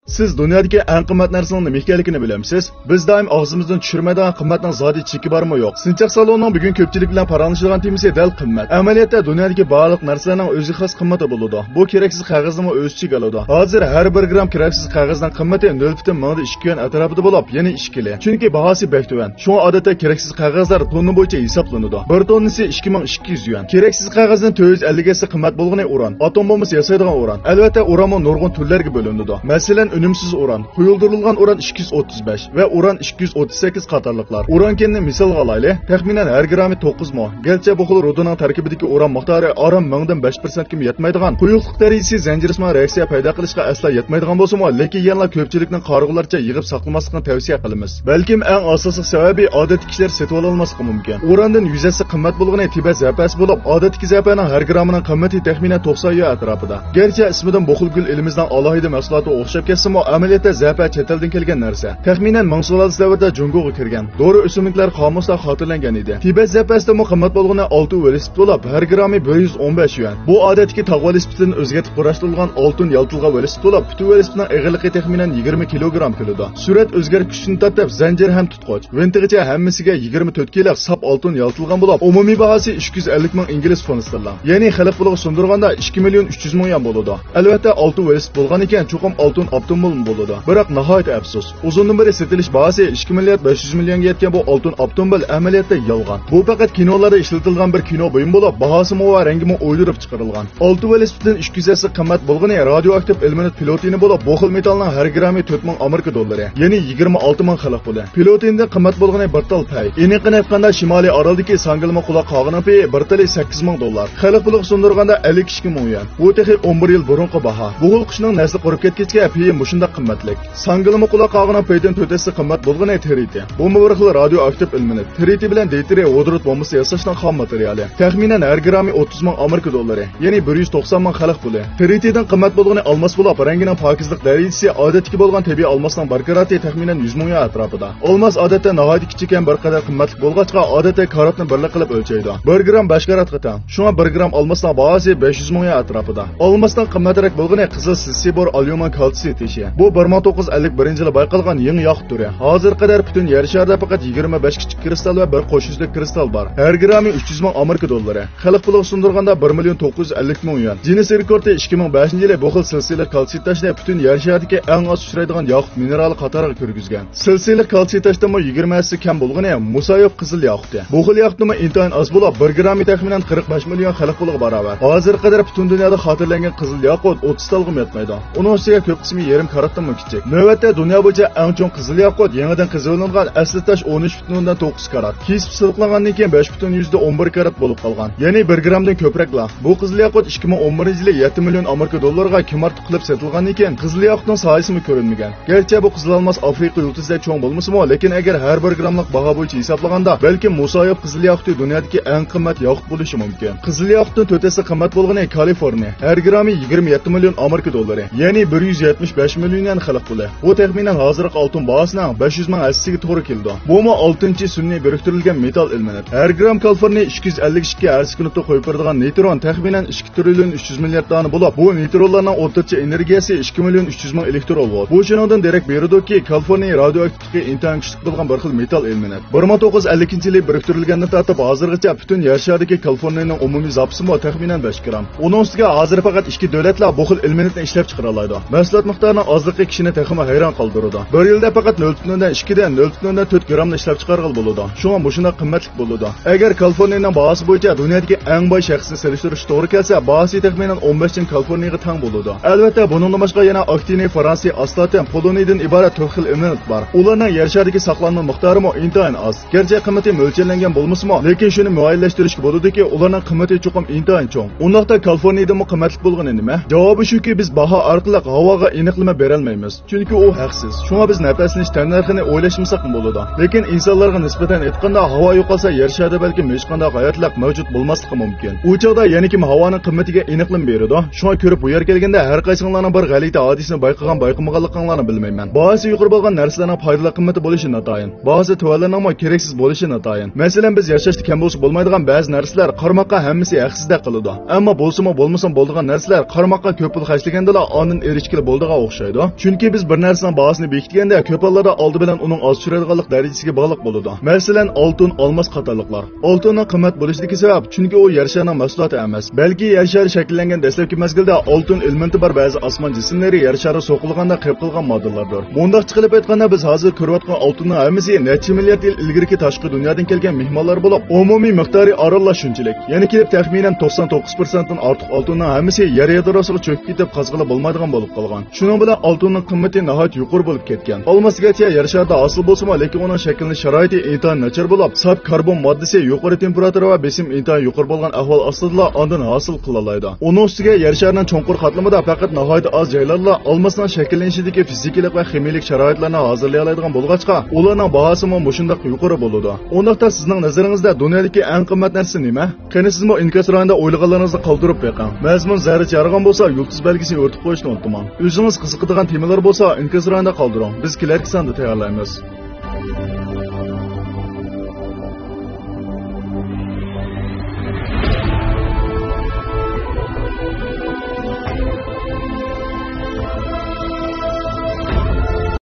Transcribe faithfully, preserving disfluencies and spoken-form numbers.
سىز دۇنيادىكى ئەڭ قىممەت نەرسىنىڭ نېمە ئىكەنلىكىنى بىلەمسىز؟ بىز دائىم ئاغزىمىزدىن چۈشۈرمەيدىغان قىممەتنىڭ زادى چېكى بارمۇ يوق؟ سىنچاق سالونىنىڭ بۈگۈن كۆپچىلىك بىلەن پاراڭلىشىدىغان تېمىسى دەل قىممەت. ئەمەلىيەتتە دۇنيادىكى بارلىق نەرسىلەرنىڭ ئۆزىگە خاس قىممىتى بولىدۇ. بۇ كېرەكسىز قەغەزنىمۇ ئۆز ئىچىگە ئالىدۇ. ھازىر ھەر بىر گرام كېرەكسىز قەغەزنىڭ قىممىتى نۆل پۈتۈن مىڭدا ئىككى يۈەن ئەتراپىدا بولۇپ، يەنى ئىككىلى. چۈنكى باھاسى بەك تۆۋەن. شۇڭا ئادەتتە كېرەكسىز قەغەزلەر توننا بويىچە ھېسابلىنىدۇ. بىر توننىسى ئىككى مىڭ ئىككى يۈز يۈەن. كېرەكسىز قەغەزنىڭ تۆت يۈز ئەللىك ھەسسە قىممەت بولغىنى ئۇران. ئاتوم بومبىسى ياسايدىغان ئۇران. ئەلۋەتتە، ئۇرانمۇ نۇرغۇن تۈرلەرگە بۆلۈنىدۇ. مەسىلەن، ئۈنۈمسىز ئۇران، قويۇلدۇرۇلغان ئۇران ئىككى يۈز ئوتتۇز بەش ۋە ئۇران ئىككى يۈز ئوتتۇز سەككىز قاتارلىقلار. ئۇران كېنىنى مىسالغا ئالايلى، تەخمىنەن ھەر گرامى توققۇز مو. گەرچە بۇ خىل رۇدىنىڭ تەركىبىدىكى ئۇران مىقدارى ئاران مىڭدىن بەش پىرسەنتكىمۇ يەتمەيدىغان، قويۇقلۇق دەرىجىسى زەنجىرسىمان رېئاكسىيە پەيدا قىلىشقا ئەسلا يەتمەيدىغان بولسىمۇ، لېكىن يەنىلا كۆپچىلىكنىڭ قارىغۇلارچە يىغىپ ساقلىماسلىقىنى تەۋسىيە قىلىمىز. بەلكىم ئەڭ ئاساسلىق سەۋەبى، ئادەتتىكى كىشىلەر سېتىۋالالماسلىقى مۇمكىن. ئۇراندىن يۈز ھەسسە قىممەت بولغىنى تىبەت زەپەسى بولۇپ، ئادەتتىكى زەپەنىڭ ھەر گرامىنىڭ قىممىتى تەخمىنەن توقسان يۈەن ئەتراپىدا. گەرچە ئىسمىدىن بۇ خىل گۈل ئېلىمىزنىڭ ئالاھىدە مەھسۇلاتىغا ئوخشاپ كەتسىمۇ، ئەمەلىيەتتە زەپە چەت ئەلدىن كەلگەن نەرسە. تەخمىنەن مىڭ سۇلالىسى دەۋرىدە جۇڭگوغا كىرگەن. دورا ئۆسۈملۈكلەر قامۇسىدا خاتىرىلەنگەن ئىدى. تىبەت زەپەسىدىمۇ قىممەت بولغىنى ئالتە ۋېلىسىپىت بولۇپ، ھەر گرامى بىر يۈز ئون بەش يۈەن. بۇ ئادەتتىكى تاغ ۋېلىسىپىتىدىن ئۆزگەرتىپ قۇراشتۇرۇلغان ئالتۇن يالتىلغان ۋېلىسىپىت بولۇپ، پۈتۈن ۋېلىسىپىتنىڭ ئېغىرلىقى تەخمىنەن يىگىرمە كىلوگرام كېلىدۇ. سۈرئەت ئۆزگەرتكۈچتىن تارتىپ، زەنجىر ھەم تۇتقۇچ، ۋىنتىغىچە ھەممىسىگە يىگىرمە تۆت كىلو ساپ ئالتۇن يالتىلغان بولۇپ، ئومۇمىي باھاسى ئۈچ يۈز ئەللىك مىڭ ئىنگلىز فونت ستېرلىڭ. يەنى خەلق پۇلىغا سۇندۇرغاندا ئىككى مىليون ئۈچ يۈز مىڭ يۈەن بولىدۇ. ئەلۋەتتە، ئالتە ۋېلىسىپىت بولغانىكەن، چوقۇم ئالتۇن ئاپتوموبىلمۇ بولىدۇ. بىراق ناھايىتى ئەپسۇس، ئۇزۇندىن بېرى سېتىلىش باھاسى ئىككى مىليارد بەش يۈز مىليونغا يەتكەن بۇ ئالتۇن ئاپتوموبىل ئەمەلىيەتتە يالغان. بۇ پەقەت كىنولاردا ئىشلىتىلىدىغان بىر كىنو بۇيۇمى بولۇپ، باھاسىمۇ ۋە رەڭگىمۇ ئويدۇرۇپ چىقىرىلغان. ئالتە ۋېلىسىپىتتىن ئۈچ يۈز ھەسسە قىممەت بولغىنى رادىيوئاكتىپ ئېلېمېنت پلۇتونىي بولۇپ، بۇ خىل مېتالنىڭ ھەر گرامى تۆت مىڭ ئامېرىكا دوللىرى، يەنى يىگىرمە ئالتە مىڭ خەلق پۇلى. پلۇتونىيدىن قىممەت بولغىنى بىر تال پەي. ئېنىقىنى ئېيتقاندا، شىمالىي ئارالدىكى ساڭگىلىما قۇلاق قاغىنىڭ پېيى بىر تالى سەككىز مىڭ دوللار. خەلق پۇلىغا سۇندۇرغاندا ئەللىك ئىككى مىڭ يۈەن. بۇ تېخى ئون بىر يىل بۇرۇنقى باھا. بۇ خىل قۇشنىڭ نەسلى قۇرۇپ كەتكەچكە پېيى مۇشۇنداق قىممەتلىك. ساڭگىلىما قۇلاق قاغىنىڭ پېيىدىن تۆت ھەسسە قىممەت بولغىنى ترىتىي. بۇمۇ بىر خىل رادىيوئاكتىپ ئېلېمېنت. ترىتىي بىلەن دېيترىي ۋودورود بومبىسى ياساشنىڭ خام ماتېرىيالى. تەخمىنەن ھەر گرامى ئوتتۇز مىڭ ئامېرىكا دوللىرى، يەنى بىر يۈز توقسان مىڭ خەلق پۇلى. ترىتىيدىن قىممەت بولغىنى ئالماس بولۇپ، رەڭگىنىڭ پاكىزلىق دەرىجىسى ئادەتتىكى بولغان تەبىئىي ئالماسنىڭ بىر كاراتى تەخمىنەن يۈز مىڭ يۈەن ئەتراپىدا. ئالماس ئادەتتە ناھايىتى كىچىك ھەم بىر قەدەر قىممەتلىك بولغاچقا، ئادەتتە كاراتنى بىرلىك قىلىپ ئۆلچەيدۇ. بىر گرام بەش كاراتقا تەڭ. شۇڭا بىر گرام ئالماسنىڭ باھاسى بەش يۈز مىڭ يۈەن ئەتراپىدا. ئالماستىن قىممەترەك بولغىنى قىزىل سىلسىبور ئاليۇمىن كالتسىي تېشى. بۇ بىر مىڭ توققۇز يۈز ئەللىك بىرىنچى يىلى بايقالغان يېڭى ياقۇت تۈرى. ھازىرغا قەدەر پۈتۈن يەر شارىدا پەقەت يىگىرمە بەش كىچىك كىرىستال ۋە بىر قوش يۈزلۈك كىرىستال بار. ھەر گرامى ئۈچ يۈز مىڭ ئامېرىكا دوللىرى. خەلق پۇلىغا سۇندۇرغاندا بىر مىليون توققۇز يۈز ئەللىك مىڭ يۈەن. جىننېس رېكورتى ئىككى مىڭ بەشىنچى يىلى بۇ خىل سىلسىلىق كالتسىت تاشنى پۈتۈن يەر شارىدىكى ئەڭ ئاز ئۇچرايدىغان ياقۇت مىنېرالى قاتارىغا كىرگۈزگەن. سىلسىلىق كالتسىت تاشتىنمۇ يىگىرمە ھەسسە كەم بولغىنى مۇسايوف قىزىل ياقۇتى. بۇ خىل ياقۇتنىمۇ ئىنتايىن ئاز بولۇپ، بىر گرامى تەخمىنەن قىرىق بەش مىليون خەلق پۇلىغا باراۋەر. ھازىرغا قەدەر پۈتۈن دۇنيادا خاتىرىلەنگەن قىزىل ياقۇت ئوتتۇز تالغىمۇ يەتمەيدۇ. ئۇنىڭ ئۈستىگە كۆپ قىسمى يېرىم كاراتتىنمۇ كىچىك. نۆۋەتتە دۇنيا بويىچە ئەڭ چوڭ قىزىل ياقۇت يېڭىدىن قېزىۋېلىنغان ئەسلى تاش ئون ئۈچ پۈتۈن ئوندىن توققۇز كارات. كېسىپ سىزىقلانغاندىن كېيىن بەش پۈتۈن يۈزدە ئون بىر كارات بولۇپ قالغان. يەنى بىر گرامدىن كۆپرەكلا. بۇ قىزىل ياقۇت ئىككى مىڭ ئون بىرىنچى يىلى يەتتە مىليون ئامېرىكا دوللىرىغا كىمئارتۇق قىلىپ سېتىلغاندىن كېيىن قىزىل ياقۇتنىڭ سايىسىمۇ كۆرۈنمىگەن. گەرچە بۇ قىزىل ئالماس ئافرىقا يۇلتۇزىدەك چوڭ بولمىسىمۇ، لېكىن ئەگەر ھەر بىر گراملىق باھا بويىچە ھېسابلىغاندا، بەلكىم مۇسايوف قىزىل ياقۇتى دۇنيادىكى ئەڭ قىممەت ياقۇت بولۇشى مۇمكىن. قىزىل ياقۇتتىن تۆت ھەسسە قىممەت بولغىنى كالىفورنىيە، ھەر گرامى يىگىرمە يەتتە مىليون ئامېرىكا دوللىرى، يەنى بىر يۈز يەتمىش بەش مىليون يۈەن خەلق پۇلى. بۇ تەخمىنەن ھازىرقى ئالتۇن باھاسىنىڭ بەش يۈز مىڭ ھەسسىسىگە توغرا كېلىدۇ. بۇمۇ ئالتىنچى سۈنئىي بىرىكتۈرۈلگەن مېتال ئېلېمېنت. ھەر گرام كالىفورنىيە ئىككى يۈز ئەللىك ئىككى ھەر سېكۇنتتا قويۇپ بېرىدىغان نېيترون تەخمىنەن ئىككى تىرىليون ئۈچ يۈز مىليارد دانە بولۇپ، بۇ نېيترونلارنىڭ ئوتتۇرىچە ئېنېرگىيەسى ئىككى مىليون ئۈچ يۈز مىڭ ئېلېكترون ۋولت. بۇ شۇنىڭدىن دېرەك بېرىدۇكى، كالىفورنىيە رادىيوئاكتىپلىقى ئىنتايىن كۈچلۈك بولغان بىر خىل مېتال ئېلېمېنت. بىر مىڭ توققۇز يۈز ئەللىكىنچى يىلى بىرىكتۈرۈلگەندىن تارتىپ ھازىرغىچە پۈتۈن يەر شارىدىكى كالىفورنىيىنىڭ ئومۇمىي زاپىسىمۇ تەخمىنەن بەش گرام. ئۇنىڭ ئۈستىگە ھازىر پەقەت ئىككى دۆلەتلا بۇ خىل ئېلېمېنتنى ئىشلەپ چىقىرالايدۇ. مەھسۇلات مىقدارىنىڭ ئازلىقى كىشىنى تېخىمۇ ھەيران قالدۇرىدۇ. بىر يىلدا پەقەت نۆل پۈتۈن ئوندىن ئىككىدىن نۆل پۈتۈن ئوندىن تۆت گراملا ئىشلەپ چىقارغىلى بولىدۇ. شۇڭا مۇشۇنداق قىممەتلىك بولىدۇ. ئەگەر كالىفورنىيىنىڭ باھاسى بويىچە دۇنيادىكى ئەڭ باي شەخسنى سېلىشتۇرۇشقا توغرا كەلسە، باھاسى تەخمىنەن ئون بەشتىن كالىفورنىيىغا تەڭ بولىدۇ. ئەلۋەتتە، بۇنىڭدىن باشقا يەنە ئاكتىنى، فېرانسىي، ئاستاتىن، پولونىيدىن ئىبارەت تۆت خىل ئېلېمېنت بار. ئۇلارنىڭ يەر شارىدىكى ساقلانما مىقدارىمۇ ئىنتايىن ئاز. گەرچە قىممىتى مۆلچەرلەنگەن بولمىسىمۇ، لېكىن شۇنى مۇئەييەنلەشتۈرۈشكە بولىدۇكى، ئۇلارنىڭ قىممىتى چوقۇم ئىنتايىن چوڭ. ئۇنداقتا كالىفورنىيىدىنمۇ قىممەتلىك بولغىنى نېمە؟ جاۋابى شۇكى، بىز باھا ئارقىلىق ھاۋاغا ئېنىقلىما بېرەلمەيمىز. چۈنكى ئۇ ھەقسىز. شۇڭا بىز نەپەسلىنىش تەننەرخىنى ئويلاشمىساقمۇ بولىدۇ. لېكىن ئىنسانلارغا نىسبەتەن ئېيتقاندا، ھاۋا يوقالسا، يەر شارىدا بەلكىم ھېچقانداق ھاياتلىق مەۋجۇت بولماسلىقى مۇمكىن. ئۇ چاغدا يەنە كىم ھاۋانىڭ قىممىتىگە ئېنىقلىما بېرىدۇ؟ شۇڭا كۆرۈپ بۇ يەرگە كەلگەندە ھەر قايسىڭلارنىڭ بىر غەلىتە ھادىسىنى بايقىغان بايقىمىغانلىقىڭلارنى بىلمەيمەن. باھاسى يۇقىرى بولغان نەرسىلەرنىڭ پايدىلىق قىممىتى بولۇشى ناتايىن. باھاسى تۆۋەنلەرنىڭمۇ كېرەكسىز بولۇشى ناتايىن. مەسىلەن، بىز ياشاشتا كەم بولسا بولمايدىغان بەزى نەرسىلەر قارىماققا ھەممىسى ھەقسىزدەك قىلىدۇ. ئەمما بولسىمۇ بولمىسىمۇ بولىدىغان نەرسىلەر قارىماققا كۆپ پۇل خەجلىگەندىلا ئاندىن ئېرىشكىلى بولىدىغان ئوخشايدۇ. ئوخشايدۇ. چۈنكى بىز بىر نەرسىنىڭ باھاسىنى بېكىتكەندە، كۆپ ھاللاردا ئالدى بىلەن ئۇنىڭ ئاز چۈشىدىغانلىق دەرىجىسىگە باغلىق بولىدۇ. مەسىلەن، ئالتۇن، ئالماس قاتارلىقلار. ئالتۇننىڭ قىممەت بولۇشىدىكى سەۋەب، چۈنكى ئۇ يەر شارىنىڭ مەھسۇلاتى ئەمەس، بەلكى يەر شارى شەكىللەنگەن دەسلەپكى مەزگىلدە ئالتۇن ئېلېمېنتى بار بەزى ئاسمان جىسىملىرى يەر شارىغا سوقۇلغاندا قېلىپ قالغان ماددىلاردۇر. مۇنداقچە قىلىپ ئېيتقاندا، بىز ھازىر كۆرۈۋاتقان ئالتۇننىڭ ھەممىسى نەچچە مىليارد يىل ئىلگىرىكى تاشقى دۇنيادىن كەلگەن مېھمانلار بولۇپ، ئومۇمىي مىقدارى ئارانلا شۇنچىلىك. يەنە كېلىپ تەخمىنەن توقسان توققۇز پىرسەنتتىن ئارتۇق ئالتۇننىڭ ھەممىسى يەر يادروسىغا چۆكۈپ كېتىپ، قازغىلى بولمايدىغان بولۇپ قالغان. شۇنىڭ بىلەن ئالتۇننىڭ قىممىتى ناھايىتى يۇقىرى بولۇپ كەتكەن. ئالماس گەرچە يەر شارىدا ھاسىل بولسىمۇ، لېكىن ئۇنىڭ شەكلىنىش شارائىتى ئىنتايىن ناچار بولۇپ، ساپ كاربون ماددىسى يۇقىرى تېمپېراتۇرا ۋە بېسىم ئىنتايىن يۇقىرى بولغان ئەھۋال ئاستىدىلا ئاندىن ھاسىل قىلالايدۇ. ئۇنىڭ ئۈستىگە يەر شارىنىڭ چوڭقۇر قاتلىمىدا پەقەت ناھايىتى ئاز جايلارلا ئالماسنىڭ شەكىللىنىشىدىكى فىزىكىلىق ۋە خىمىيىلىك شارائىتلارنى ھازىرلىيالايدىغان بولغاچقا، ئۇلارنىڭ باھاسىمۇ مۇشۇنداق يۇقىرى بولىدۇ. ئۇنداقتا سىزنىڭ نەزىرىڭىزدە دۇنيادىكى ئەڭ قىممەت نەرسە نېمە؟ قېنى سىزمۇ ئىنكاس رايونىدا ئويلىغانلىرىڭىزنى قالدۇرۇپ بېقىڭ. مەزمۇن زەررىچە يارىغان بولسا، يۇلتۇز بەلگىسىنى يورۇتۇپ قويۇشنى ئۇنتۇماڭ. ئۆزىڭىز قىزىقىدىغان تېمىلار بولسا، ئىنكاس رايونىدا قالدۇرۇڭ. بىز كېلەركى ساندا تەييارلايمىز.